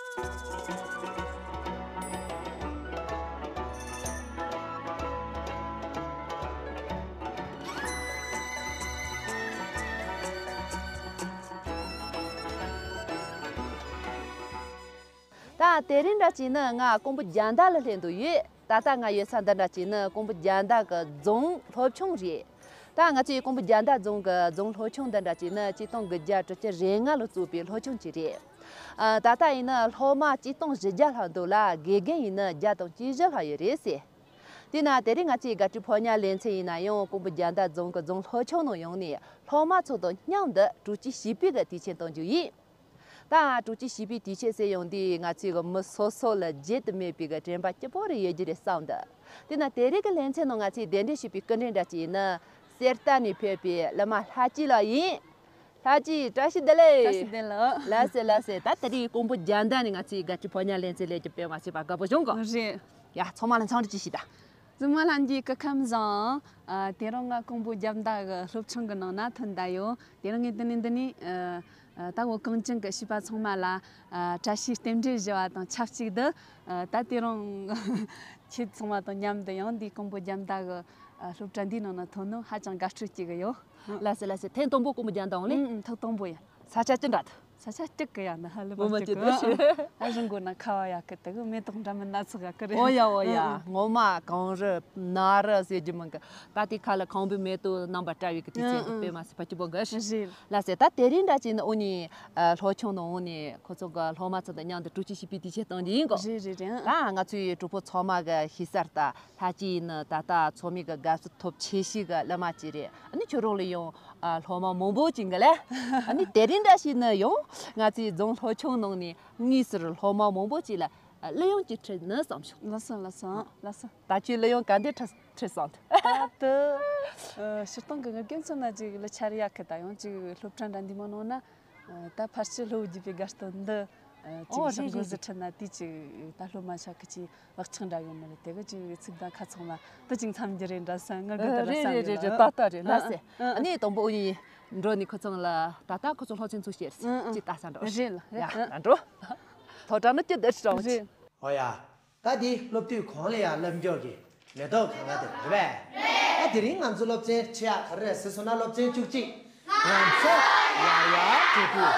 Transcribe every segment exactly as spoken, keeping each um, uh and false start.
ད་དེ་རིང་འདྲ་བྱས་ན་ང་ཀོང་པོ་རྒྱ་མདའ་ལ་སླེབས་འདུག་ཡོད། ད་ལྟ་ང་ཡོད་ས་འདི་འདྲ་བྱས་ན་ཀོང་པོ་རྒྱ་མདའ་གི་རྫོང་སློབ་ཆུང་རེད། ད་ང་ཚོའི་ཀོང་པོ་རྒྱ་མདའ་རྫོང་གི་རྫོང་སློབ་ཆུང་འདི་འདྲ་བྱས་ན་ཆིག་སྟོང་དགུ་བརྒྱ་དྲུག་ཅུ་རེ་ལྔ་ལོ་བཙུགས་པའི་སློབ་ཆུང་ཅིག་རེད། ཨ། ད་ལྟ་ཡིན་ན་སློབ་མ་ཆིག་སྟོང་བཞི་བརྒྱ་ལྷག་འདུག་ལ། དགེ་རྒན་ཡིན་ན་བརྒྱ་དང་བཅུ་བཞི་ལྷག་ཡོད་རེད་ཟེར། དེས་ན་དེ་རིང་ང་ཚོའི་དགའ་སྤྲོའི་ཕོ་ཉ་ལེ་ཚན་ཡིན་ན་ཡང་ཀོང་པོ་རྒྱ་མདའ་རྫོང་གི་རྫོང་སློབ་ཆུང་ནང་ཡོང་ནས་སློབ་མ་ཚོ་དང་མཉམ་དུ་དྲུག་ཅུ་བཞི་པའི་གི་དུས་ཆེན་གཏོང་རྒྱུ་ཡིན། ད་དྲུག་ཅུ་བཞི་པའི་དུས་ཆེན་ཟེར་ཡོང་དུས་ང་ཚོའི་གི་མི་སོ་སོ་ལ་བརྗེད་དུ་མེད་པའི་གི་དྲན་པ་སྐྱིད་པོ་རེ་ཡོད་རྒྱུ་རེད་བསམ་འདུག་དེས་ན་དེ་རིང་གི་ལེ་ཚན་ནང་ང་ཚོས་གདན་འདྲེན་ཞུས་པའི་སྐུ་མགྲོན་འདྲ་ཅིག་ཡིན་ན་གསེར་རྟ་ནས་ཕེབས་པའི་གླུ་མ་ལྷ་སྐྱིད་ལགས་ཡིན། ལྷ་སྐྱིད་བཀྲ་ཤིས་བདེ་ལེགས། བཀྲ་ཤིས་བདེ་ལེགས། ལགས་སེ་ལགས་སེ། ད་དེ་རིང་ཀོང་པོ་རྒྱ་མདའ་ནས་ང་ཚོའི་དགའ་སྤྲོའི་ཕོ་ཉ་ལེ་ཚན་སླེབས་རྒྱུ་དཔེ་མ་སྲིད་པ་དགའ་པོ་བྱུང་གོ། རེད། ཡ། ཚང་མ་ལ་འཚམས་འདྲི་ཅིག་ཞུས་དང་། རྫུན་མ་ལྷན་རྒྱས་སྐུ་ཁམས་བཟང་། ཨ། དེ་རིང་ང་ཀོང་པོ་རྒྱ་མདའ་གི་སློབ་ཆུང་གི་ནང་ན་ཐོན་བསྡད་ཡོད། དེ་རིང་ངས་འདི་ནས་འདི་ནས། ཨ། ཨ། ད་འོ་གངས་ཅན་གྱི་བྱིས་པ་ཚང་མ་ལ། ཨ། བཀྲ་ཤིས་རྟེན་འབྲེལ་ཞུ་བ་དང་ཆབས་ཅིག་ཏུ། ཨ། ད་དེ་རིང་ཁྱེད་ཚང་མ་དང་མཉམ་དུ་ཡང་འདི་ཀོང་པོ་རྒྱ་མདའ་གི། ཨ། སློབ་གྲྭ་འདིའི་ནང་ན་ཐོན་ནོ་ཧ་ཅང་དགའ་སྤྲོ་སྐྱེ་གི་ཡོད། ལགས་སེ་ལགས་སེ། ཐེངས་དང་པོ་ཀོང་པོ་རྒྱ་མདའ་འོང་ལེ། ཨང་ཨང་། ཐེངས་དང་པོ་ཡིན། ས་ཆ་ཅི་འདྲ་འདུག་ས་ཆ་སྐྱིད་གི་ཡ། འདི་ཧ་ལས་པ་ངོ་མ་སྐྱིད་སྐྱིད་གི། ཨ། རི་མགོ་ན་ཁ་བ་ཡག་གི། དེ་གི་མེ་ཏོག་འདྲ་མིན་སྣ་ཚོགས་ཡག་གི་རེད། ཨོ་ཡ་ཨོ་ཡ། ཨང་ཨང་། ངོ་མ་གངས་རི་ན་རི་ཟེར་རྒྱུ་མིན་གི། ད་དེ་ཁ་ལ་ཁང་པའི་མེ་ཏོག་རྣམ་པ་བཀྲ་བའི་གི་དུས་ཚོད་འདི། ཨང་ཨང་། དཔེ་མ་སྲིད་པ་སྐྱིད་པོ་གི་རེད། ལགས་སེ། ད་དེ་རིང་འདྲ་བྱས་ན་འོ་ནི། ཨ། སློབ་ཆུང་ནང་འོ་ནི་ཁོ་ཚོ་གི་སློབ་མ་ཚོ་དང་མཉམ་དུ་དྲུག་ཅུ་བཞི་པའི་དུས་ཆེན་གཏོང་རྒྱུ་ཡིན་གོ། རེད་རེད་རེད། ཨང་། ད་ང་ཚོའི་གྲོགས་པོ་ཚང་མ་གི་ཤེས་གསལ་ལྟར། ལྷ་སྐྱིད་ནི་ད་ལྟ་ཚོགས་མི་གི་དགའ་བསུ་ཐོབ་ཆེ་ཤོས་ཀྱི་གླུ་མ་ཅིག་རེད། ཨ་ནི་ཁྱོད་རང་ལ་ཡང་ཨ་སློབ་མ་མང་པོ་ཅིག་འགའ་ལས། ཨ་ནི་དེ་རིང་འདྲ་ཞིག་ནི་ཡང་ང་ཚོའི་རྫོང་སློབ་ཆུང་ནང་ནས་དངོས་སུ་སློབ་མ་མང་པོ་ཅིག་ལ་གླུ་དབྱངས་ཅིག་ཁྲིད་ན་བསམ་བྱུང་། ལགས་སོ་ལགས་སོ་ལགས་སོ། ད་ཁྱོད་གླུ་དབྱངས་ག་འདྲ་ཁྲིད་ཁྲིད་བསམ་འདུག་ད་དུ་ཨ་སྤྱིར་བཏང་གི་ངའི་དགེ་མཚན་ན་ཅིག་གླུ་ཆ་རེ་ཡག་གི། ད་ཡང་ཅིག་སློབ་གྲྭ་འདྲ་འདི་མ་ནང་ན། ད་ཕལ་ཆེར་སློབ་བརྒྱུད་པའི་དགའ་སྟོན་འདི། ཨ། ཅིག་ཨོ་རེད་ཤོག་གུ་རེད་ཟི་རེད། ཁྲིད་ན་དེ་ཅིག་ད་སློབ་མ་ཆ་གི་ཅིག་བག་ཆགས་འདྲ་ཡོད་ནི་རེད། དེ་གི་ཅིག་ཚིག་དང་ཁ་ཚང་མ་དུ་ཅིག་འཚམ་རྒྱུ་རེད་འདྲ་བསམ། ངར་གི་ཨ་དེ་རེད་བསམ་རེད་ཡོད་རེད་རེད། ལ། ཏག་ཏག་རེད། ལགས་སེ། ཨ་ཨ་ནི་དང་པོ་ཨུ་ཡིན་འགྲོ་ནི་ཁོ་ཚང་ལ་ད་ལྟ་ཁོ་ཚོ་སློབ་ཚན་ཚུགས་ཤེར་ཨ་ཨ་ཅིག་ལྟ་ས་འགྲོ། རེད་ལ། ཡ་རེད་ཨ། ད་འགྲོ། ཐོ་གྲངས་ནི་ཅི་འདྲ་ཞིག་རང་རེད། ཨོ་ཡ། ད་འདི་སློབ་དུས་གོང་ལ་ཡང་ལབ་མགྱོགས་ཀྱི་མེ་ཏོག་གང་ག་དེ་རེད་པས། ད་དེ་རིང་ང་ཚོ་སློབ་ཚན་ཁྲིད་ཡག་ག་རེ་རེད་ཟེར་སོང་ན་སློབ་ཚན་བཅུ་གཅིག་ང་ཚོ་ཡར་ཡར་འགྲོ་དུས།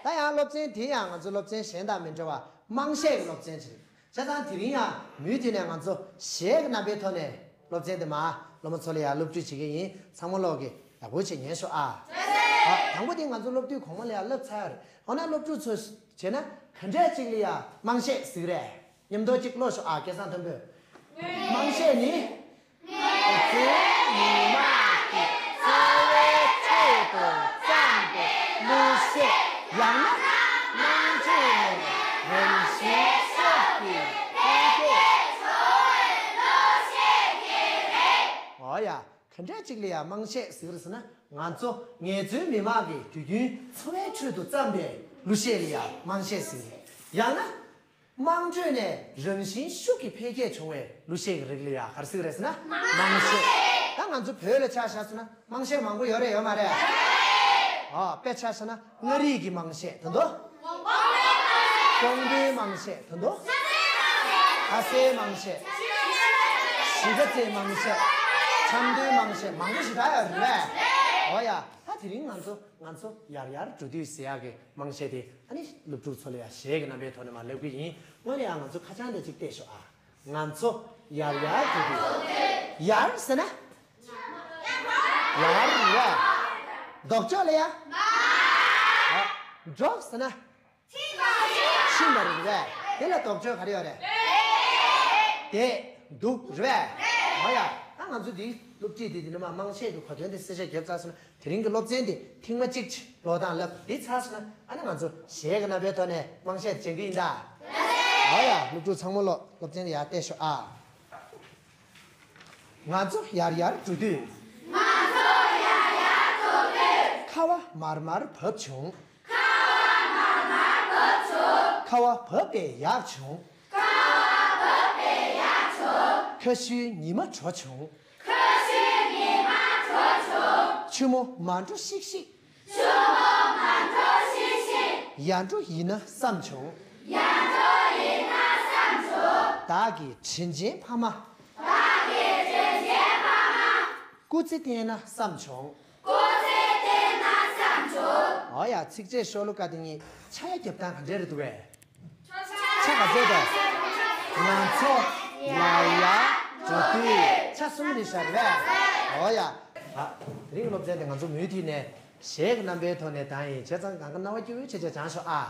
ད་ཡང་སློབ་ཚན་དེ་ཡང་ང་ཚོ་སློབ་ཚན་གཞན་དང་མི་འདྲ་བ་དམངས་གཞས་ཀྱི་སློབ་ཚན་ཅིག་རེད། བྱས་ཙང་དེ་རིང་ཡང་མུ་མཐུད་ནས་ང་ཚོ་གཞས་ཀྱི་རྣམ་པའི་ཐོག་ནས་སློབ་ཚན་དེ་མ་སློབ་མ་ཚོ་ལ་ཡང་སློབ་ཁྲིད་བྱེད་ཀྱི་ཡིན། ཚང་མ་ལོག་གི་ཡག་པོ་བྱེད་ཉན་ཤོག་ཨ། ཨ། དང་པོ་དེ་ང་ཚོ་སློབ་དུས་གོང་མ་ལ་ཡང་བསླབ་ཚར་ཡོད་རེད། འོ་ན་སློབ་ཕྲུག་ཚོ་བྱས་ན་ག་འདྲས་ཅིག་ལ་ཡང་དམངས་གཞས་ཟེར་གི་རེད། མཉམ་དུ་གཅིག་ཀློག་ཤོག་ཨ། སྐལ་བཟང་མཐོན་པོས། དམངས་གཞས་ནི། ང་ཚོའི་མི་དམངས་ཀྱི་འཚོ་བའི་ཁྲོད་དུ་བརྩམས་པའི་གླུ་གཞས། ཡང་ན་དམངས་ཁྲོད་ནས་རང་བཞིན་ཤུགས་ཀྱིས་འཕེལ་རྒྱས། འོ་ཡ། ག་འདྲས་ཅིག་ལ་ཡང་དམངས་གཞས་ཟེར་གི་རེད་ཟེར་ན། ང་ཚོ་ངལ་རྩོལ་མི་དམངས་ཀྱི་དུས་རྒྱུན་འཚོ་བའི་ཁྲོད་དུ་བརྩམས་པའི་གླུ་གཞས་ལ་ཡང་དམངས་གཞས་ཟེར་གི་རེད། ཡང་ན། དམངས་ཁྲོད་ནས་རང་བཞིན་ཤུགས་ཀྱིས་འཕེལ་རྒྱས་བྱུང་བའི་གླུ་གཞས་ཀྱི་རིགས་ལ་ཡང་ག་རེ་ཟེར་གི་རེད་ཟེར་ན། དམངས་གཞས། ད་ང་ཚོ་བོད་ལ་ཆ་བཞག་ཟེར་ན་དམངས་གཞས་མང་པོ་ཡོད་རེད་ཡོད་མ་རེད། ཨ། དཔེ་ཆ་བཞག་ན་མངའ་རིས་ཀྱི་དམངས་གཞས་དེ་འདུག་ཀོང་པོའི་དམངས་གཞས་དེ་འདུག་ལྷ་སའི་དམངས་གཞས། གཞིས་ཀ་རྩེའི་དམངས་གཞས། ཆབ་མདོའི་དམངས་གཞས། མང་པོ་ཞིག་རག་ཡོད་རེད། འོ་ཡ། ད་དེ་རིང་ང་ཚོ་ང་ཚོ་ཡར་ཡར་འགྲོ་དུས་ཟེར་ཡག་གི་དམངས་གཞས་དེ་ཨ་ནི་སློབ་ཕྲུག་ཚོ་ལ་ཡང་གཞས་ཀྱི་རྣམ་པའི་ཐོག་ནས་མར་ལབ་གི་ཡིན། སྔོན་ལ་ཡང་ང་ཚོ་ཁ་བྱང་དེ་གཅིག་བལྟས་ཤོག་ཨ། ང་ཚོ་ཡར་ཡར་འགྲོ་དུས། ཡར་ཟེར་ན། ཡར་རེད། ལྡོག་ཕྱོགས་ལ་ཡ། ཨ། འགྲོ་ཟེར་ན། ཕྱིན་པ་རེད་པས། དེ་ལ་ལྡོག་ཕྱོགས་ག་རེ་ཡོད་རེད། དེ་འདུག་རེད་པས། འོ་ཡ། ད་ང་ཚོ་འདིའི་སློབ་ཁྲིད་འདི་འདི་ནས་མར་དམངས་གཞས་ཀྱི་གོ་དོན་དེ་གསལ་བཤད་བརྒྱབ་ཚར་སོང་ན། དེ་རིང་གི་སློབ་ཚན་འདི་ཐེངས་མ་གཅིག་ཅིག་ཀློག་སྟངས་ལབ་འདི་ཚར་སོང་ན། ཨ་ནི་ང་ཚོ་གཞས་ཀྱི་རྣམ་པའི་ཐོག་ནས་དམངས་གཞས་དེ་སྦྱང་གི་ཡིན་ད། འོ་ཡ། སློབ་ཕྲུག་ཚང་མ་ལོ་སློབ་ཚན་འདི་ཡར་བལྟས་ཤོག་ཨ། ང་ཚོ་ཡར་ཡར་འགྲོ་དུས། ང་ཚོ་ཡར་ཡར་འགྲོ་དུས། ཁ་བ་མར་མར་བབས་བྱུང་། ཁ་བ་མར་མར་བབས་བྱུང་། ཁ་བ་བབས་པས་ཡག་བྱུང་། ཁ་བ་བབས་པས་ཡག་བྱུང་། ཁ་ཤུལ་ཉི་མ་དྲོ་བྱུང་། ཁ་ཤུལ་ཉི་མ་དྲོ་བྱུང་། ཆུ་མོ་མ་འགྲོ་ཤིག་ཤིག། ཆུ་མོ་མ་འགྲོ་ཤིག་ཤིག། ཡར་འགྲོ་ཡིན་ན་བསམ་བྱུང་། ཡར་ བདག་གི་དྲིན་ཆེན་ཕ་མ། བདག་གི་དྲིན་ཆེན་ཕ་མ། སྐུ་ཚེ་བརྟན་ན་བསམ་བྱུང་། སྐུ་ཚེ་བརྟན་ན་བསམ་བྱུང་། འོ་ཡ། ཚིགས་བཅད་ཤོ་ལོ་ཀ་དེ་གཉིས་ཆ་ཡ་རྒྱབ་སྟངས་ག་འདྲས་རེད་འདུག་གས། ཆ་ག་ཚོད་དང་། ང་ཚོ་ཡ་ཡ་འགྲོ་དུས་ཆ་གསུམ་རེད་ཤག་རེད་པས། འོ་ཡ། ཨ། དེ་རིང་སློབ་ཚན་དེ་ང་ཚོ་མུ་མཐུད་ནས་གཞས་ཀྱི་རྣམ་པའི་ཐོག་ནས་བཏང་ཡིན། བྱས་ཙང་གང་ག་རྣ་བ་སྐྱིད་པོ་བྱས་བྱས་སྦྱངས་ཤོག་ཨ།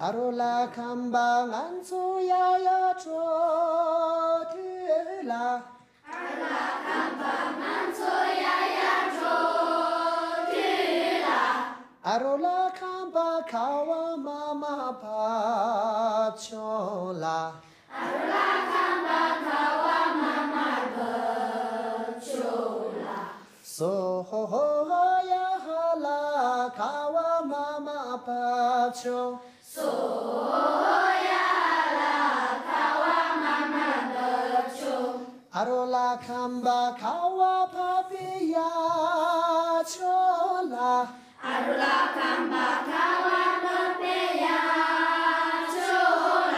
ཨ་རོ་ལ་ཁམས་པ་ང་ཚོ་ཡ་ཡ་འགྲོ་དུས་ལ། ཨ་རོ་ལ་ཁམས་པ་ང་ཚོ་ཡ་ཡ་འགྲོ་དུས་ལ། ཨ་རོ་ལ་ཁམས་པ་ཁ་བ་མ་མ་བབས་བྱུང་ལ། ཨ་རོ་ལ་ཁམས་པ་ཁ་བ་མ་མ་བབས་བྱུང་ལ། སོ་ཧོ་ཧོ་ཧོ་ཡ་ཧ་ལ་ཁ་བ་མ་མ་བབས་བྱུང་། སོ་ཧོ་ཧོ་ཡ་ཧ་ལ་ཁ་བ་མ་མ་བབས་བྱུང་། ཨ་རོ་ལ་ཁམས་པ་ཁ་བ་བབས་པའི་ཡ་ཆོ་ལ། ཨ་རོ་ལ་ཁམས་པ་ཁ་བ་བབས་པའི་ཡ་ཆོ་ལ།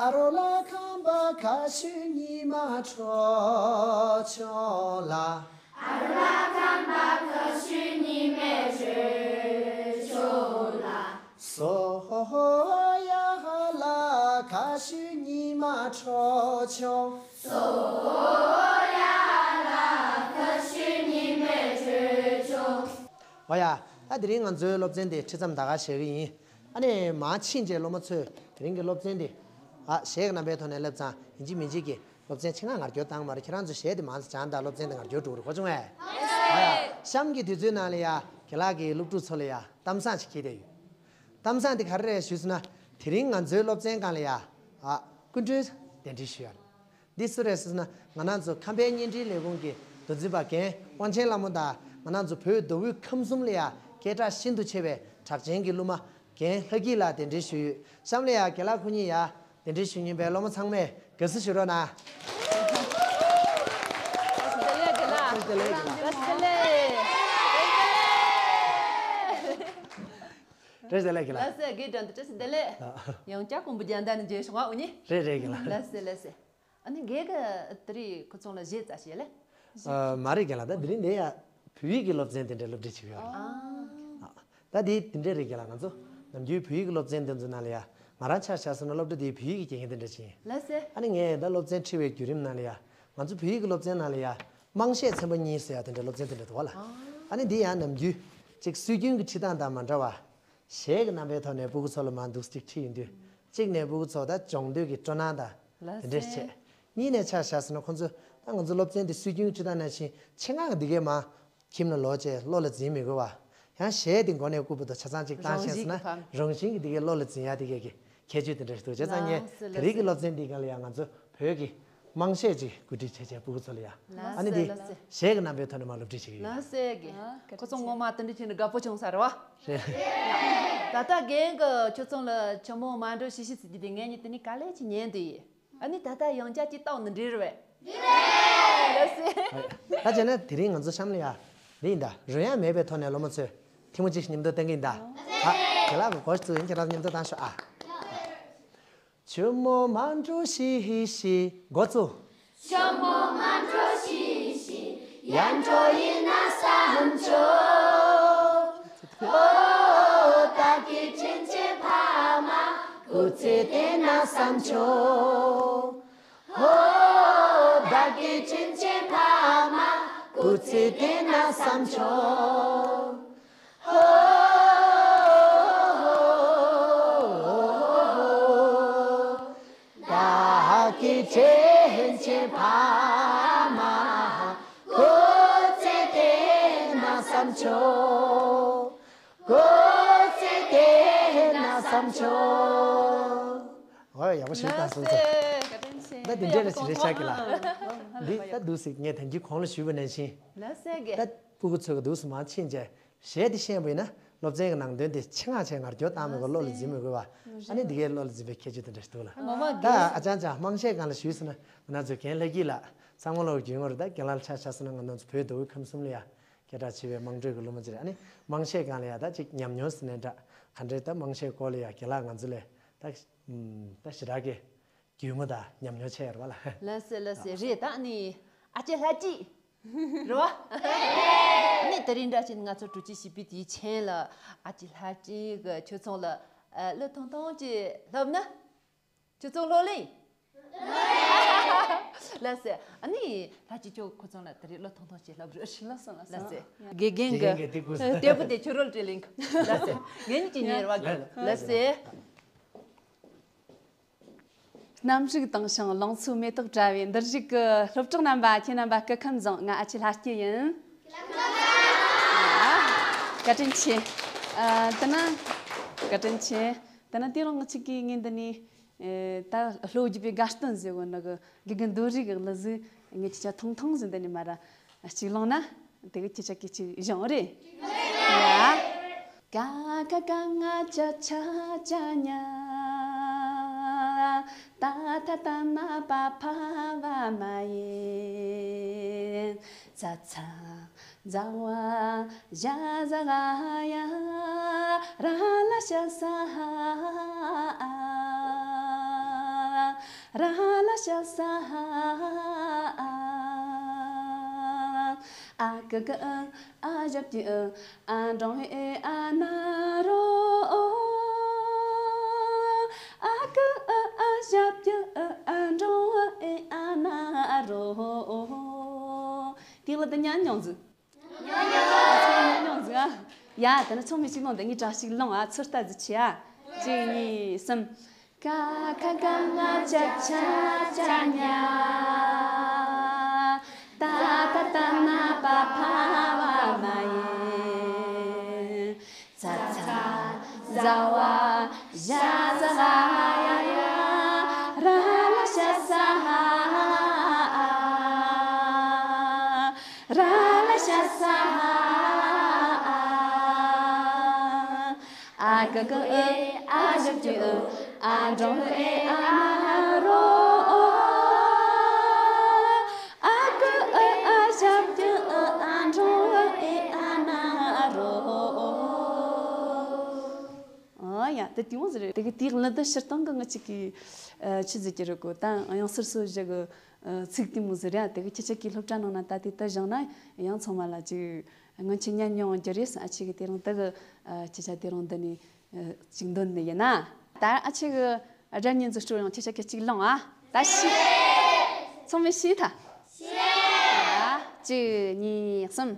ཨ་རོ་ལ་ཁམས་པ་ཁ་ཤུ་ཉི་མ་འཕྲོ་ཆོ་ལ། ཨ་རོ་ལ་ཁམས་པ་ཁ་ཤུ་ཉི་མའི་འཕྲོ་ཆོ་ལ། སོ་ཧོ་ཧོ་ཡ་ཧ་ལ་ཁ་ཤུ་ཉི་མ་འཕྲོ་ཆོ། སོ་ཧོ་ཧོ་ཡ་ཧ་ལ་ཁ་ཤུ་ཉི་མའི་འཕྲོ་ཆོ། འོ་ཡ། ད་དེ་རིང་ང་ཚོའི་སློབ་ཚན་དེ་ཁྲིད་མཚམས་ད་ག་བཞག་གི་ཡིན། ཨ་ནི་མར་ཕྱིན་རྗེས་སློབ་མ་ཚོས་དེ་རིང་གི་སློབ་ཚན་དེ། ཨ། གཞས་ཀྱི་རྣམ་པའི་ཐོག་ནས་སླེབས་ཙང་ཡིན་གཅིག་མིན་གཅིག་གི་སློབ་ཚན་ཆེད་མངགས་ངར་སྐྱོར་བཏང་མ་རེད། ཁྱེད་རང་ཚོ་གཞས་དེ་མང་ཙམ་སྦྱངས་དང་སློབ་ཚན་དེ་ངར་སྐྱོར་འགྲོ་གི་རེད། གོ་བྱུང་ངས། ཨ་ཡ། གཤམ་གྱི་དུས་ཚོད་ནང་ལ་ཡ་རྒན་ལགས་ཀྱིས་སློབ་ཕྲུག་ཚོ་ལ་ཡ་གཏམ་བཟང་ཞིག་འཁྱེར་བསྡད་ཡོད། གཏམ་བཟང་དེ་ག་རེ་རེད་ཞུས་ཟེར་ན། དེ་རིང་ང་ཚོའི་སློབ་ཚན་སྒང་ལ་ཡ། ཨ། སྐུ་མགྲོན་གདན་འདྲེན་ཞུས་ཡོད། འདི་སུ་རེད་ཟེར་ན། ང་རང་ཚོ་ཁམས་པའི་བརྙན་འཕྲིན་ལས་ཁུངས་ཀྱི་མདོ་འཛིན་པ་རྒན་དབང་ཆེན་ལྷ་མོ་དང་། ང་རང་ཚོ་བོད་མདོ་དབུས་ཁམས་གསུམ་ལ་ཡ་སྐད་གྲགས་ཤིན་ཏུ་ཆེ་བའི་གྲགས་ཅན་གྱི་གླུ་མ་རྒན་ལྷ་སྐྱིད་ལགས་གདན་འདྲེན་ཞུས་ཡོད། གཤམ་ལ་ཡ་རྒན་ལགས་ཁོ་གཉིས་ཡ་གདན་འདྲེན་ཞུ་མཁན་པའི་སློབ་མ་ཚང་མས་དགའ་བསུ་ཞུ་རོགས་གནང་། བཀྲ་ཤིས་བདེ་ལེགས་རྒན་ལགས། བཀྲ་ཤིས་བདེ་ལེགས། བཀྲ་ཤིས་བདེ་ལེགས། བཀྲ་ཤིས་བདེ་ལེགས་རྒན་ལགས། ལགས་སོ། དགེ་སྒྲོན་དུ་བཀྲ་ཤིས་བདེ་ལེགས། ཡང་བསྐྱར་ཀོང་པོ་རྒྱལ་ཟླ་ནས་མཇལ་བྱུང་བ་འོ་ནི། རེད་རེད་རྒན་ལགས། ལགས་སོ་ལགས་སོ། ཨ་ནི་རྒན་གྱིས་དེ་རིང་ཁོ་ཚོ་ལ་གཞས་རྩོམ་ཞིག་ལས། ཨ། མ་རེད་རྒན་ལགས། ད་དེ་རིང་འདི་ཡ་བོད་ཡིག་གི་སློབ་ཚན་དེ་འདྲའི་སློབ་ཁྲིད་བྱེད་ཀྱི་ཡོད་རེད། ཨ། ད་དེ་དེ་འདྲས་རེད་རྒན་ལགས། ང་ཚོ་ནམ་རྒྱུན་བོད་ཡིག་གི་སློབ་ཚན་དེ་ཚོ་ནང་ལ་ཡ། ང་རང་ཆ་བཞག་སོང་ན་སློབ་གྲྭ་དེའི་བོད་ཡིག་གི་དགེ་རྒན་དེ་འདྲ་ཅིག་ཡིན། ལགས་སོ། ཨ་ནི་ངས་ད་སློབ་ཚན་ཁྲིད་པའི་བརྒྱུད་རིམ་ནང་ལ་ཡ། ང་ཚོ་བོད་ཡིག་གི་སློབ་ཚན་ནང་ལ་ཡ། དམངས་གཞས་ཚན་པ་གཉིས་ཟེར་ཡ་དེ་འདྲའི་སློབ་ཚན་དེ་འདྲ་འདུག་བ་ལ། ཨ་ནི་འདི་ཡང་ནམ་རྒྱུན་ཅིག་སྲོལ་རྒྱུན་གྱི་ཁྲིད་སྟངས་དང་མ་འདྲ་བ། གཞས་ཀྱི་རྣམ་པའི་ཐོག་ནས་སྤུ་གུ་ཚོ་ལ་མར་འདུག་སེ་ཁྲིད་ཡོང་དུས། གཅིག་ནས་སྤུ་གུ་ཚོ་ད་སྦྱོང་འདོད་ཀྱི་སྤྲོ་སྣང་དང་། ལགས་དེ་འདྲས་སོ། བྱས། གཉིས་ནས་ཆ་བཞག་ཟེར་ན་ཁོང་ཚོས་ད་ང་ཚོ་སློབ་ཚན་འདི་སྲོལ་རྒྱུན་ཁྲིད་སྟངས་ནང་བཞིན་ཆེད་མངགས་འདི་གས་མར་ཁྱིམ་ལ་ལོག་བྱས་བློ་ལ་འཛིན་མི་དགོས་པ། ཡང་གཞས་འདི་མགོ་ནས་རྐུབ་བར་དུ་ཆ་ཚང་ཅིག་བཏང་ཤེས་ཟེར་ན། རང་བཞིན་གྱིས་ཕམ། རང་བཞིན་གྱིས་འདི་གས་བློ་ལ་འཛིན་ཡ་འདི་གས་ཀྱི་ཁྱད་ཆོས་དེ་འདྲ་ཞིག་འདུག་བྱས་ཙང་། ངས་ལགས་སོ། དེ་རིང་གི་སློབ་ཚན་འདི་སྒང་ལ་ཡང་ང་ཚོ་བོད་ཀྱི་དམངས་གཞས་ཅིག་གོ་སྒྲིག་བྱས་བྱས་སྤུ་གུ་ཚོ་ལ་ཡ། ལགས་སོ། ཨ་ནི་འདི་ལགས་སོ། གཞས་ཀྱི་རྣམ་པའི་ཐོག་ནས་མར་སློབ་ཁྲིད་བྱེད་ཀྱི་ཡིན། ལགས་སོ་རྒན། ཨ། ཁོ་ཚོ་ངོ་མ་དེ་འདྲ་བྱས་ནས་དགའ་པོ་བྱུང་ས་རེད་བ། རེད། ད་ལྟ་རྒན་གྱིས་ཁྱོད་ཚོ་ལ་ཆུ་མོ་མ་འགྲོ་ཤི་ཤི་ཟེར་རྒྱུ་དེ་ངས་ནི་དེ་ནི་ག་ལེ་ཅིག་ཉན་འདུག་ཡིན། ཨ་ནི་ད་ལྟ་ཡང་བསྐྱར་ཅིག་བཏང་ན་འགྲིག་རེད་པས། འགྲིག་རེད། ལགས་སོ། ད་བྱས་ན་དེ་རིང་ང་ཚོ་གཤམ་ལ་ཡ། འདི་ཡིན་ད། རོལ་དབྱངས་མེད་པའི་ཐོག་ནས་སློབ་མ་ཚོས་ཐལ་མོ་གཅིག་མཉམ་དུ་བཏང་གི་ཡིན་ད། ཨ། དེ་ལ་གོ་གོ་ཞིག་ཚུགས་ཡིན། ཁྱེད་རང་མཉམ་དུ་བཏང་ཤོག་ཨ། ཆུ་མོ་མ་འགྲོ་ཤི་ཤི། འགོ་བཙུགས། ཆུ་མོ་མ་འགྲོ་ཤི་ཤི། ཡར་འགྲོ་ཡིན་ན་བསམ་བྱུང་། ཨོ། བདག་གི་དྲིན་ཆེན་ཕ་མ། སྐུ་ཚེ་བརྟན་ན་བསམ་བྱུང་། ཨོ། བདག་གི་དྲིན་ཆེན་ཕ་མ། སྐུ་ཚེ་བརྟན་ན་བསམ་བྱུང་། ཨོ། བདག་གི་དྲིན་ཆེན་ཕ་མ། སྐུ་ཚེ་བརྟན་ན་བསམ་བྱུང་། སྐུ་ཚེ་བརྟན་ན་བསམ་བྱུང་། ཨོ། ཡག་པོ་ཞིག་བཏང་སོང་ཚོ། ལགས་སོ། བཀའ་དྲིན་ཆེ། ད་འདི་འདྲས་ལ་ཇི་འདྲས་བྱ་གི་ལ། འདི་ད་འདུག་སེ་ངས་ད་གིན་གོང་ལ་ཞུས་པ་ནང་བཞིན། ལགས་སོ་རྒན། ད་སྤུ་གུ་ཚོ་གི་འདུག་སེ་མར་ཕྱིན་བྱས། གཞས་འདི་ཤེས་པ་ཡིན་ན་སློབ་ཚན་གྱི་ནང་དོན་དེ་ཆེད་མངགས་བྱས་ངར་སྐྱོར་བཏང་མེད་པར་བློ་ལ་འཛིན་མི་དགོས་པ། ཨ་ནི་འདི་གའི་བློ་ལ་འཛིན་པའི་ཁྱད་ཆོས་དེ་འདྲ་ཞིག་འདུག་ལ། ངོ་མ་ད་རྒན། ཨ་ཅང་ཅང་དམངས་གཞས་སྒང་ལ་ཞུས་ཟེར་ན་ང་རང་ཚོའི་རྒན་ལྷ་སྐྱིད་ལགས་ཚང་མ་ལོག་རྒྱུས་ངོར་ད་རྒན་ལགས་ལ་ཆ་བཞག་སོང་ན་ང་རང་ཚོ་བོད་མདོ་དབུས་ཁམས་གསུམ་ལ་ཡ་སྐད་གྲགས་ཆེ་བའི་དམངས་ཁྲོད་ཀྱི་གླུ་མ་ཅིག་རེད། ཨ་ནི་དམངས་གཞས་སྒང་ལ་ཡ་ད་ཅིག་ཉམས་མྱོང་ཟེར་ནའི་འདྲ། ག་འདྲའི་ད་དམངས་གཞས་སྐོར་ལ་ཡ་རྒན་ལགས་ང་ཚོ་ལ་ད་ད་ཞེ་དྲག་གི་ རྒྱུས་མངའ་དང་ཉམས་མྱོང་ཆེ་ཡོད་རེད་པ་ལ། ལགས་སེ་ལགས་སེ། རེད། ད་ནི་ཨ་ཅེ་ལྷ་སྐྱིད་རེད་པ། ཨ་ནི་དེ་རིང་འདྲ་བྱས་ན་ང་ཚོ་དྲུག་ཅུ་བཞི་པའི་དུས་ཆེན་ལ་ཨ་ཅེ་ལྷ་སྐྱིད་གི་ཁྱོད་ཚོ་ལ་ཨ་གླུ་ཐུང་ཐུང་ཅིག་ལྷབ་ན། ཁྱོད་ཚོ་ལྷོད་ལེ། ལགས་སེ། ཨ་ནི་ལྷ་སྐྱིད་ཁྱོད་ཁོ་ཚོ་ལ་དེ་རིང་གླུ་ཐུང་ཐུང་ཅིག་ལྷབ་རོགས། ལགས་སོ་ལགས་སོ། ལགས་སེ། དགེ་རྒན་གྱི་དགེ་རྒན་གྱི་སྟེགས་བུ་སྟེགས་བུ་དེ་ཁྱོད་རོལ་དྲི་ལིང་། ལགས་སེ། ངེད་གཉིས་ཀྱི་ཉེར་བ་གི། ལགས་སེ། གནམ་རིག་དྭངས་ཤིང་ལང་ཚོའི་མེ་ཏོག་བཀྲ་བའི་འདིར་བཞུགས་ཀྱི་སློབ་གྲོགས་རྣམ་པ། ཁྱེད་རྣམ་པ་སྐུ་ཁམས་བཟང་། ང་ཨ་ཅེ་ལྷ་སྐྱིད་ཡིན། བཀའ་དྲིན་ཆེ། ཨ། དེ་ན། བཀའ་དྲིན་ཆེ། དེ་ན་དེ་རིང་ང་ཆིག་གིས་ངས་འདི་ནས། ཨེ། ད་ལྷོ་རྒྱུད་པའི་དགའ་སྟོན་ཟེར་བ་ནི་གི་དགེ་རྒན་རྡོ་རིང་གི་གླུ་གཟུགས་ངས་ཅི་བྱ་ཐུང་ཐུང་ཟིག་འདི་ནས་མར་གཅིག་བླངས་ན། དེ་གི་ཁྱེད་ཅག་གིས་ཅིག་སྦྱང་རེ། ཡ། ཀ་ཁ་ག་ང་ཅ་ཆ་ཅ་ཉ། ཏ་ཐ་ད་ན་པ་ཕ་བ་མ་ཡེ། ཚ་ཚ། ཛ་ཝ་ཞ་ཟ་ག་ཡ། ར་ལ་ཤ་ས་ཧ། ར་ལ་ཤ་ས་ཧ། ཨ་ཀ་གི་ཨ་ཞབས་ཀྱུ་ཨ། ཨ་འབྲོང་ཨེ་ཨ་ན་རོ། ཨ་ཀ་ཨ་ཞབས་ཀྱུ་ཨ། ཨ་འབྲོང་ཨེ་ཨ་ན་རོ། དེ་ལ་ད་ཉན་མྱོང་ཟིག་ཉན་མྱོང་ཟིག་ཨ། ཡ། དེ་ནས་ཚང་མས་གཅིག་ལོངས་དང་ངའི་གྲས་གཅིག་ལོངས་ཨ། ཚོད་ལྟ་ཟིག་བྱེད་ཨ། གཅིག་གཉིས་གསུམ། ཀ་ཁ་ག་ང་ཅ་ཆ་ཅ་ཉ། ཏ་ཐ་ད་ན་པ་ཕ་བ་མ་ཡེ། ཚ་ཚ་ཛ་ཝ་ཞ་ཟ་ག་ཡ། ར་ལ་ཤ་ས་ཧ། ར་ལ་ཤ་ས་ཧ། ཨ་ཀ་གི་ཨེ་ཨ་ཞབས་ཀྱུ་ཨ། ཨ་འབྲོང་ཨེ་ཨ་ན་རོ། ཨ་ཀ་ཨེ་ཨ་ཞབས་ཀྱུ་ཨ། ཨ་འབྲོང་ཨེ་ཨ་ན་རོ། ཨ་ཡ། དེ་དེ་མོ་ཟིག་རེད། དེ་གི་དེའི་གླུ་དེ་སྤྱིར་བཏང་གི་ང་ཅིག་གིས་ཨ་ཆི་ཟིག་གི་རེད་གོ། ད་དབྱངས་གསལ་སོ་བཞི་གི་ཨ་ཚིག་དེ་མོ་ཟིག་རེད། དེ་གི་ཁྱེད་ཅག་གིས་སློབ་གྲྭ་ནང་ན་ད་དེ་ད་བཞག་ན་ཡང་ཚང་མ་ལ་ཅིག་སྔོན་ཆད་ཉན་མྱོང་རྒྱུ་རེད། ཨ་ཅེ་གིས་དེ་རིང་ད་གི་ཨ་ཁྱེད་ཅག་དེ་རིང་འདི་ནས་ཨ་ཅིག་འདོན་ནི་ཡིན་ན། ད་ཨ་ཅེ་གི་ཨ་སྒྲ་སྙན་ཟིག་སྤྲོད་ཡོང་། ཁྱེད་ཅག་གིས་ཅིག་ལོངས་ཨ། ད་ཤི། ཚང་མས་ཤི་ཐལ། ཤི། ཨ། གཅིག་གཉིས་གསུམ།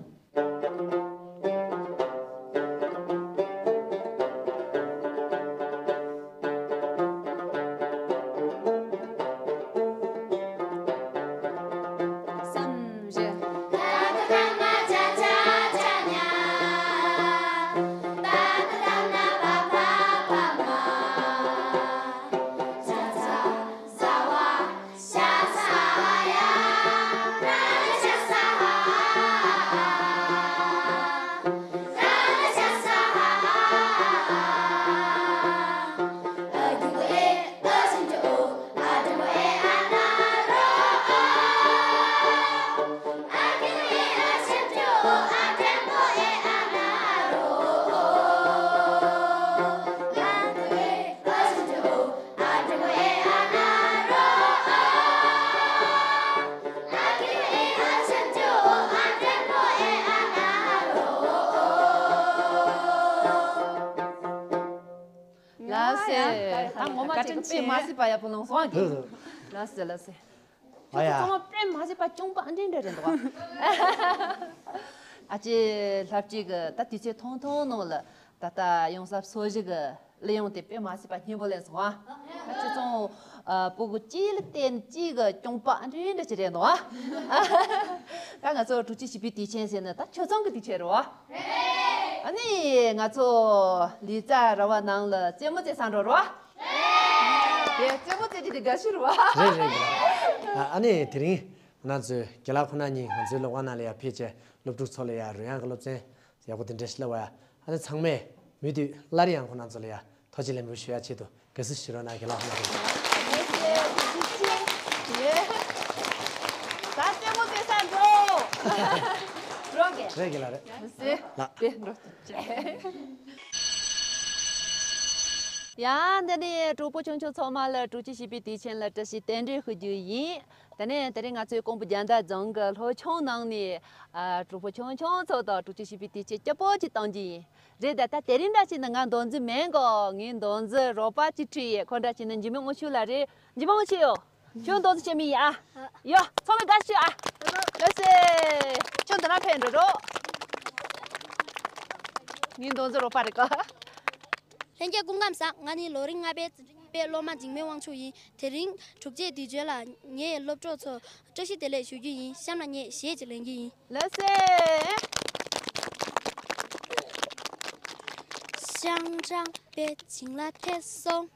ལགས་སེ། ད་ངོ་མ་ཅིག་དཔེ་མ་སྲིད་པ་ཡག་པོ་ལོངས་སོང་ཨ། ལགས་སེ་ལགས་སེ། ཨ་ཡ། ཁྱོད་ཚོ་ཚང་མ་དཔེ་མ་སྲིད་པ་སྐྱོང་པ་ཨ་འདྲེ་འདྲ་རེད་འདུག་ཨ། ཨ་ཅེ་ལྷ་སྐྱིད་གི་ད་དུས་ཚོད་ཐུང་ཐུང་ནང་ལ་ད་ལྟ་ཡོང་ས་སོ་བཞི་གི་གླུ་དབྱངས་དེ་དཔེ་མ་སྲིད་པ་སྙན་པོ་ལེན་སོང་ཨ། ད་ཁྱོད་ཚོ་ཨ་སྤུ་གུ་གཅིག་ལ་བརྟེན་གཅིག་གི་སྐྱོང་པ་ཨ་འདྲེ་འདྲ་ཅིག་རེད་འདུག་ཨ། ད་ང་ཚོ་དྲུག་ཅུ་བཞི་པའི་དུས་ཆེན་ཟེར་ན་ད་ཁྱོད་ཚང་གི་དུས་ཆེན་རེད་བ། ཨ་ནི་ང་ཚོ་ལི་ཙཱ་ར་བ་ནང་ལ་རྩེད་མོ་རྩེ་ས་འགྲོ་རོགས། དེ་རྩེད་མོ་རྩེ་རྒྱུ་དེ་དགའ་ཤོས་རེད་བ། རེད་རེད་རེད། ཨ་ཨ་ནི་དེ་རིང་ང་ཚོའི་རྒན་ལགས་ཁོ་ན་གཉིས་ང་ཚོའི་སློབ་ཁང་ནང་ལ་ཡར་ཕེབས་བྱས་སློབ་ཕྲུག་ཚོ་ལ་ཡར་རོལ་དབྱངས་ཀྱི་སློབ་ཚན་ཡག་པོ་དེ་འདྲ་ཞིག་བསླབས་པ་ཡ། ཨ་ནི་ཚང་མས་མུ་མཐུད་སླར་ཡང་ཁོ་ན་ཚོ་ལ་ཡར། ཐུགས་རྗེ་ལེགས་འབུལ་ཞུ་ཡ་ཆེད་དུ་དགའ་བསུ་ཞུ་རོགས་གནང་། རྒན་ལགས་ཁོ་ན་རེད། ད་རྩེད་མོ་རྩེ་ས་འགྲོ། འགྲོ་གི། རེད་རྒན་ལགས་རེད། ཟེ། ལགས། དེ་འགྲོ། ཡང་འདི་ནས་གྲོགས་པོ་ཆུང་ཆུང་ཚང་མ་ལ་དྲུག་ཅུ་བཞི་པའི་དུས་ཆེན་ལ་བཀྲ་ཤིས་རྟེན་འབྲེལ་ཞུ་རྒྱུ་ཡིན། དེ་ནས་དེ་རིང་ང་ཚོའི་ཀོང་པོ་རྒྱལ་ཟླ་རྫོང་གི་སློབ་ཆུང་ནང་ནས་ཨ་གྲོགས་པོ་ཆུང་ཆུང་ཚོ་དང་དྲུག་ཅུ་བཞི་པའི་དུས་ཆེན་སྐྱིད་པོ་ཅིག་གཏོང་རྒྱུ་ཡིན། རེད། ད་ད་དེ་རིང་འདྲ་ཞིག་ནི་ང་མདོ་འཛིན་མིན་གོ། ངའི་མདོ་འཛིན་རོགས་པ་ཅིག་ཁྲིད་ཡས། ཁོ་འདྲ་ཞིག་ནི་འཇིགས་མེད་དབང་ཕྱུག་ལགས་རེད། འཇིགས་མེད་དབང་ཕྱུག་ཡོ། ཁྱོད་མདོ་འཛིན་བྱེད་མི་ཡིན་ཨ། ཡོ། ཚང་མས་དགའ་བསུ་ཞུ་ཨ། ལགས་སེ། ཁྱོད་འདི་ན་ཕེབས་འགྲོ་རོགས། ངའི་མདོ་འཛིན་རོགས་པ་རེད་ག། ལྷན་རྒྱས་སྐུ་ཁམས་བཟང་། ང་ནི་ལོ་རིམ་ལྔ་པའི་འཛིན་གྲྭ་གཉིས་པའི་སློབ་མ་འཇིགས་མེད་དབང་ཕྱུག་ཡིན། དེ་རིང་དྲུག་ཅུའི་དུས་ཆེན་ལ་ངའི་སློབ་གྲོགས་ཚོར་བཀྲ་ཤིས་བདེ་ལེགས་ཞུ་རྒྱུ་ཡིན། གཤམ་ལ་ངས་གཞས་ཅིག་ལེན་རྒྱུ་ཡིན། ལགས་སེ། ཤང་ཀྲང་པེ་ཅིང་ལ་ཕེབས་སོང་།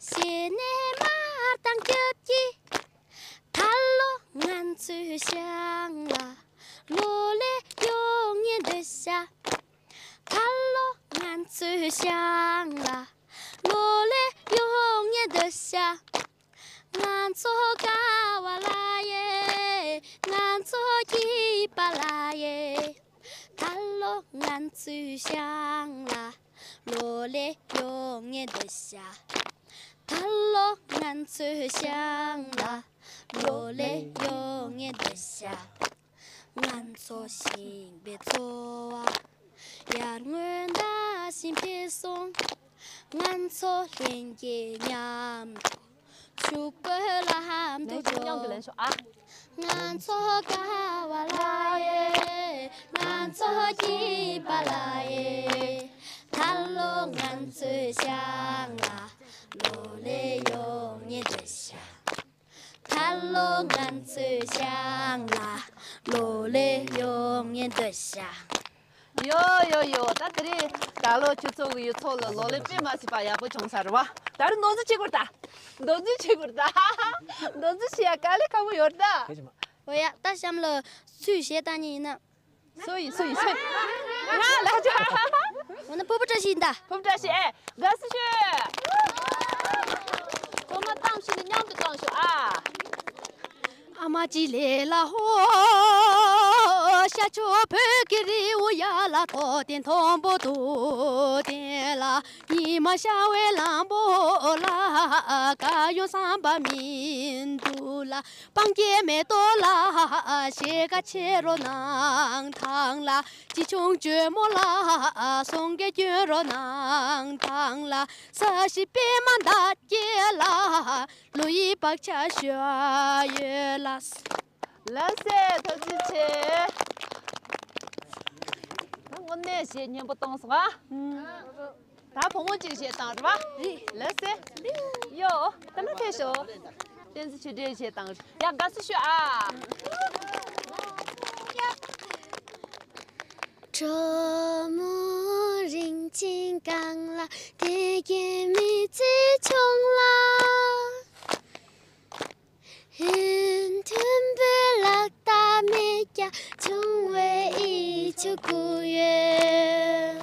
གཞས་ནས་མར་ཐང་རྒྱབ་ཀྱི། ད་ལོ་ང་ཚོའི་ཤང་ལ་ལོ་ལེགས་ཡོང་ངེས་འདོད་ཤག་ད་ལོ་ང་ཚོའི་ཤང་ལ་ལོ་ལེགས་ཡོང་ངེས་འདོད་ཤག་ང་ཚོ་དགའ་བ་ལ་ཡེ། ང་ཚོ་སྐྱིད་པ་ལ་ཡེ། ད་ལོ་ང་ཚོའི་ཤང་ལ་ལོ་ལེགས་ཡོང་ངེས་འདོད་ཤག་ད་ལོ་ང་ཚོའི་ཤང་ལ་ལོ་ལེགས་ཡོང་ངེས་འདོད་ཤག་ང་ཚོ་ཞིང་པའི་འཚོ་བ་ཡར་ངོའི་ཟླ་བཞིན་འཕེལ་སོང་། ང་ཚོ་ལྷན་རྒྱས་མཉམ་དུ་ཕྱུག་པོའི་ལམ་དུ་ལན་ཞིག་མཉམ་དུ་ལན་ཞོག་ཨ། འགྲོ། ང་ཚོ་དགའ་བ་ལ་ཡེ། ང་ཚོ་སྐྱིད་པ་ལ་ཡེ། ད་ལོ་ང་ཚོའི་ཤང་ལ་ལོ་ལེགས་ཡོང་ངེས་འདོད་ཤག་ད་ལོ་ང་ཚོའི་ཤང་ལ་ལོ་ལེགས་ཡོང་ངེས་འདོད་ཤག་ཡོ་ཡོ་ཡོ། ད་དེ་རིང་ད་ལོ་ཁྱོད་ཚོ་གི་ཡུལ་ཚོ་ལ་ལོ་ལེགས་དཔེ་མ་སྲིད་པ་ཡག་པོ་བྱུང་ས་རེད་བ། ད་རུང་མདོ་འཛིན་བྱེད་དགོས་ད། མདོ་འཛིན་བྱེད་དགོས་ད། མདོ་འཛིན་བྱེད་ཡ་དཀའ་ལས་ཁག་པོ་ཡོད་ད། ཨོ་ཡ། ད་གཤམ་ལ་སུས་གཞས་བཏང་མཁན་ཡིན་ན། སུ་ཡིན་སུ་ཡིན་སུ་ཡིན། ང་ལ་ཅག་འོ་ན་ཕུར་བུ་བཀྲ་ཤིས་ཡིན་ད། ཕུར་བུ་བཀྲ་ཤིས། ཨེ། དགའ་བསུ་ཞུ། ཚང་མ་གཏམ་ཤིག་ནི་མཉམ་དུ་གཏོང་ཤོག་ཨ། ཨ་མ་ཅི་ལེ་ལ་ཧོ། ཤ་ཆུ་བོད་ཀྱི་རི་བོ་ཡ་ལ་ཐོག་སྟེང་མཐོན་པོ་དུ་སྟེང་ལ། ཉི་མ་ཤར་བའི་ལམ་བུ་ལ། ག་ཡོང་བསམ་པ་མི་འདུག་ལ། སྤང་སྐྱེས་མེ་ཏོག་ལ། ཞེ་དགའ་ཆེ་རོ་ནང་ཐང་ལ། ཅི་ཆུང་ཇོ་མོ་ལ། སོང་གེ་སྐྱོན་རོ་ནང་ཐང་ལ། ས་གཞི་པད་མ་འདབ་བརྒྱད་ལ། ལོ་ཡི་བག་ཆགས་ཞོ་ཡོད་ལ། ལགས་སེ། ཐུགས་རྗེ་ཆེ། ད་དངོས་གནས་གཞས་སྙན་པོ་བཏང་སོང་ཨ། ད་བུ་མོ་གཅིག་གཞས་བཏང་རེད་བ། རེད། ལགས་སེ། ཡོ། ད་ནི་ཕེབས་ཤོག་བསྟན་འཛིན་ཆོས་སྒྲོན་གཞས་བཏང་རེད། ཡ་དགའ་བསུ་ཞུ་ཨ། གྲོ་མོ་རིན་ཆེན་གང་ལ། དེ་གའི་མི་ཚེ་ཆུང་ལ། ཧིན་མཐུན་པའི་ལག་རྟགས་མེད་ཀྱང་། བྱུང་བའི་ཡིད་ཆེས་དགོས་ཡོད།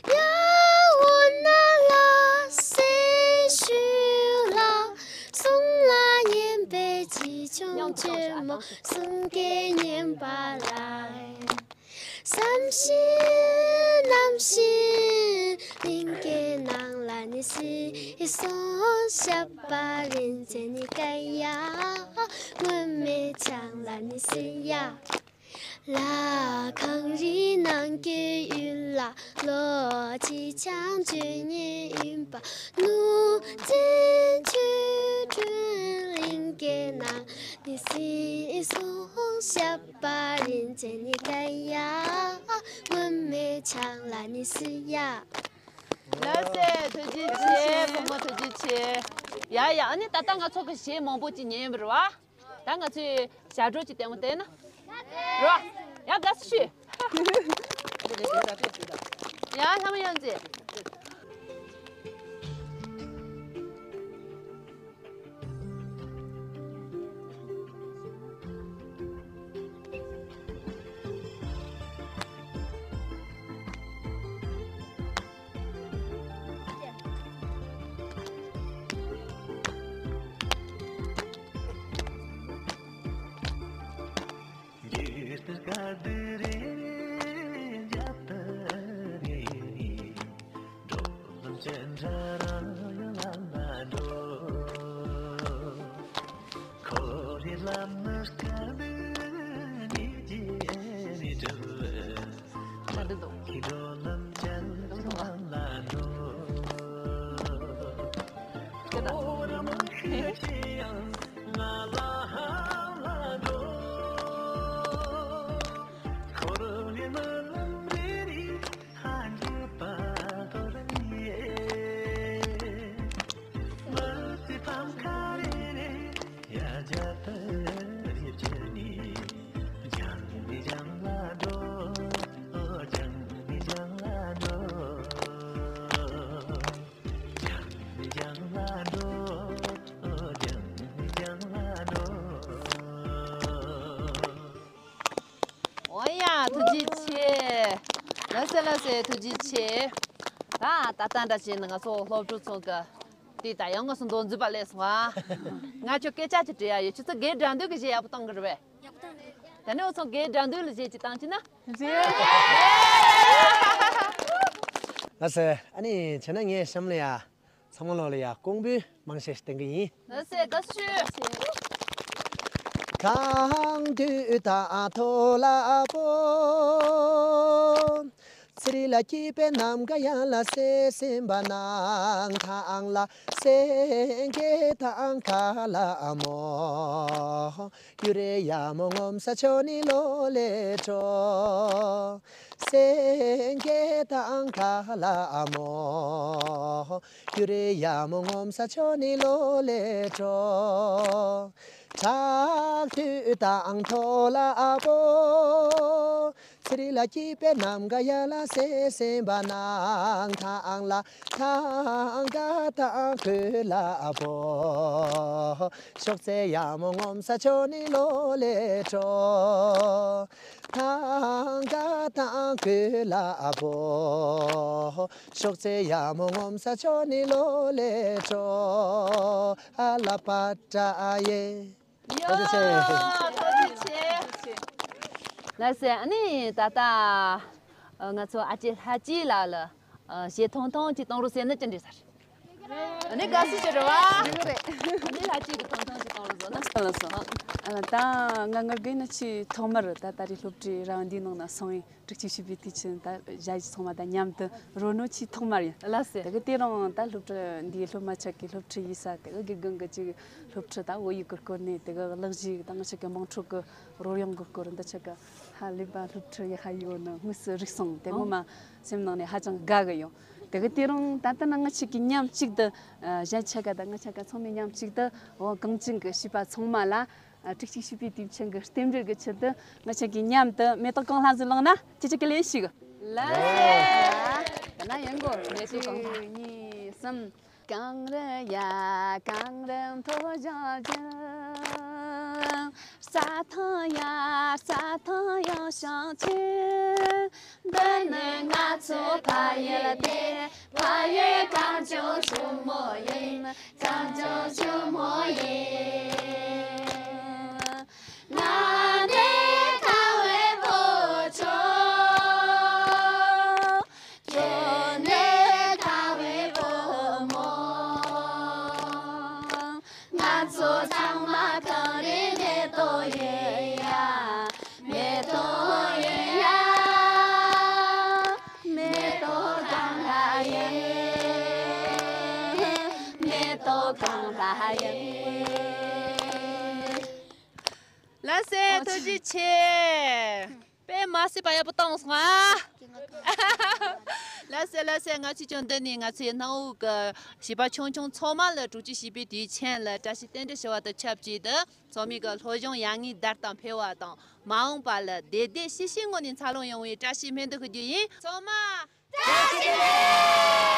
ཡ་འོ་ན་ལགས་སེ་ཞུ་ལ། གསུང་ལ་སྙན་པའི་ཅི་བྱུང་ཇོ་མོ། གསུང་སྐད་སྙན་པ་ལ། བསམ་བཞིན་ནམ་བཞིན་གླིང་གའི་ནང་ལ་ནི་གཟིགས་སོང་། ཞབས་པ་རིན་ཆེན་ནི་བཀའ་ཡ། སྔོན་མའི་ཆང་ལ་ནི་གཟིགས་ཡ། ལ་གངས་རིའི་ནང་གི་ཡུལ་ལ་ལོ་གཅིག་ཆང་མཆོད་མཁན་ཡིན་པ། ནུ་རྩེན་ཆོས་སྒྲོན་གླིང་གའི་ནང་ནི་གཟིགས་སོང་། ཞབས་པ་རིན་ཆེན་ནི་བཀའ་ཡ། སྔོན་མའི་ཆང་ལ་ནི་གཟིགས་ཡ། ལགས་སེ། ཐུགས་རྗེ་ཆེ། བུ་མོ་ཐུགས་རྗེ་ཆེ། ཡ་ཡ། ཨ་ནི་ད་ལྟ་ང་ཚོ་གི་གཞས་མང་པོ་ཅིག་ཉན་པ་རེད་བ། ད་ང་ཚོས་ཞབས་བྲོ་ཅིག་ལྟད་མོ་བལྟས་ན། རོ། ཡ་དགའ་བསུ་ཞུ། ཡ་ལྷ་མོ་ཡོང་ཅིག་འོ་ཡ། ཐུགས་རྗེ་ཆེ། ལགས་སེ་ལགས་སེ། ཐུགས་རྗེ་ཆེ། ད་ད་ལྟ་འདྲ་བྱས་ན་ང་ཚོ་སློབ་ཕྲུག་ཚོ་གི་དེ་ད་ཡང་ང་ཚོ་མདོ་འཛིན་པ་སླེབས་སོང་ཨ། ང་ཁྱོད་སྐད་ཆ་ཅིག་དྲི་ཡ་ཡོད། ཁྱོད་ཚོ་དགེ་སྒྲ་འདུལ་གི་གཞས་ཡག་པོ་བཏང་གི་རེད་པས། ད་ནི་འུ་ཚོ་དགེ་སྒྲ་འདུལ་གཞས་ཅིག་བཏང་བྱས་ན། ལགས་སེ། ཨ་ནི་བྱས་ན་ངའི་གཤམ་ལ་ཡ། ཚང་མ་ལོ་ལ་ཡ་ཀོང་པོའི་མང་ཤས་ཤིག་བསྟན་གི་ཡིན། ལགས་སེ། དགའ་བསུ་ཞུ། གང་དུས་དང་ཐོག་ལ་པོ། ཚེ་རིང་ལ་སྐྱིད་པའི་ནམ་མཁའ་ཡར་ལ་གསལ་ཟིན་པ་ནང་ཐང་ལ་སེང་གེ་དང་ག་ལ་མོ། ཡུ་རེ་ཡ་མོ་ངོམ་ས་ཆོ་ནི་ལོ་ལེ་ཀྲོ། སེང་གེ་དང་ག་ལ་མོ། ཡུ་རེ་ཡ་མོ་ངོམ་ས་ཆོ་ནི་ལོ་ལེ་ཀྲོ། བྲག་ཐོད་དང་ཐོག་ལ་པོ། ཚེ་རིང་ལ་སྐྱིད་པའི་ནམ་མཁའ་ཡར་ལ་གསལ་ཟིན་པ་ནང་ཐང་ལ་ཐང་ག་དང་གོས་ལ་པོ། ཤོག་རྩེ་ཡ་མོ་ངོམ་ས་ཆོ་ནི་ལོ་ལེ་ཀྲོ། ཐང་ག་དང་གོས་ལ་པོ། ཤོག་རྩེ་ཡ་མོ་ངོམ་ས་ཆོ་ནི་ལོ་ལེ་ཀྲོ། ཨ་ལ་པ་ཏྲ་ཡེ། ཡོ། ཐུགས་རྗེ་ཆེ། ཐུགས་རྗེ་ཆེ། ལགས་སེ། ཨ་ནི་ད་ལྟ་ང་ཚོ་ཨ་ཅེ་ལྷ་སྐྱིད་ལགས་ལ་གཞས་ཐུང་ཐུང་ཅིག་གཏོང་རོགས་ཟེར་ན་ཅི་འདྲ་ཟེར། ཨ་ནི་དགའ་བསུ་ཞུ་རེད་བ། ཨ་ནི་ལྷ་སྐྱིད་ཀྱིས་ཐུང་ཐུང་ཅིག་གཏོང་རོགས་ཟེར་ན། ལགས་སོ། ཨ་ལ་ད་ང་ངར་གི་ནི་ཆེས་ཐོག་མར་ད་ད་རེས་སློབ་གྲྭའི་ར་བ་འདིའི་ནང་ན་སོང་ཡིན། དྲུག་ཅུ་བཞི་པའི་དུས་ཆེན་ད་ཞ་ཡི་ཚང་མ་ད་མཉམ་དུ་རོལ་ནོ་ཆེས་ཐོག་མར་ཡིན། ལགས་སེ། དེ་གི་དེ་རིང་ད་སློབ་གྲྭ་འདིའི་སློབ་མ་ཆ་གི་སློབ་ཁྲིད་ཡིན་ས་དེ་གི་དགེ་རྒན་གི་ཅིག་སློབ་ཁྲིད་ད་བོད་ཡིག་གི་སྐོར་ནས་དེ་གི་གླུ་གཞས་ད་ང་ཆ་གི་དམངས་ཁྲོད་གི་རོལ་དབྱངས་གི་སྐོར་འདི་ཆ་གི་ཧ་ལས་པ་སློབ་ཁྲིད་ཡག་པ་ཡོད་ནི་དངོས་སུ་རིག་སོང་། དེ་ངོ་མ་སེམས་ནང་ནས་ཧ་ཅང་དགའ་གི་ཡོད། དེ་གི་དེ་རིང་ད་ལྟ་ན་ང་ཆ་གི་མཉམ་གཅིག་ཏུ་གཞན་ཆ་ག་ད་ང་ཆ་ག་ཚང་མས་མཉམ་གཅིག་ཏུ་འོ་གངས་ཅན་གི་བྱིས་པ་ཚང་མ་ལ། ཨ། དྲུག་ཅུ་བཞི་པའི་དུས་ཆེན་གྱི་རྟེན་འབྲེལ་གྱི་ཆེད་དུ་ང་ཆ་གིས་མཉམ་དུ་མེ་ཏོག་གང་ལྷ་ཟིག་བླངས་ན་ཁྱེད་ཆ་གིས་ལེན་ཞིག་ལ། ད་ན་ཡོང་གོ་མེ་ཏོག་གང་ལྷ། གཅིག་གཉིས་གསུམ། གངས་རི་ཡ་གངས་རི་མཐོ་ལྗང་ལྗང་། རྩྭ་ཐང་ཡ་རྩྭ་ཐང་ཡངས་ཤིང་ཆེ། འདི་ནི་ང་ཚོ་ཕ་ཡུལ་ཏེ། ཕ་ཡུལ་གངས་ལྗོངས་ཆུ་མོ་ཡིན། གངས་ལྗོངས་ཆུ་མོ་ཡིན། ང་ནི་ཁ་བའི་བུ་ཆུང་། ཁྱོད་ནི་ཁ་བའི་བུ་མོ། ང་ཚོ་ཚང་མ་གངས་རིའི་མེ་ཏོག་ཡིན་ཡ། མེ་ཏོག་ཡིན་ཡ། མེ་ཏོག་གངས་ལྷ་ཡིན། མེ་ཏོག་གངས་ལྷ་ཡིན། ལགས་སེ། ཐུགས་རྗེ་ཆེ། དཔེ་མ་སྲིད་པ་ཡག་པོ་བཏང་སོང་ཨ། ལགས་སེ་ལགས་སེ། ང་ཚོས་ཀྱང་འདི་ནས་ང་ཚོའི་སྣང་བོ་གི་བྱིས་པ་ཆུང་ཆུང་ཚང་མ་ལ་དྲུག་ཅུ་བཞི་པའི་དུས་ཆེན་ལ་བཀྲ་ཤིས་རྟེན་འབྲེལ་ཞུ་བ་དང་ཆབས་ཅིག་ཏུ་ཚང་མས་གི་སློབ་སྦྱོང་ཡར་ངོའི་ཟླར་དང་འཕེལ་བ་དང་མ་འོངས་པ་ལ་བདེ་བདེ་སྐྱིད་སྐྱིད་ངང་ནས་འཚར་ལོངས་ཡོང་བའི་བཀྲ་ཤིས་སྨོན་འདུན་ཞུ་རྒྱུ་ཡིན། ཚང་མ་བཀྲ་ཤིས་བདེ་ལེགས།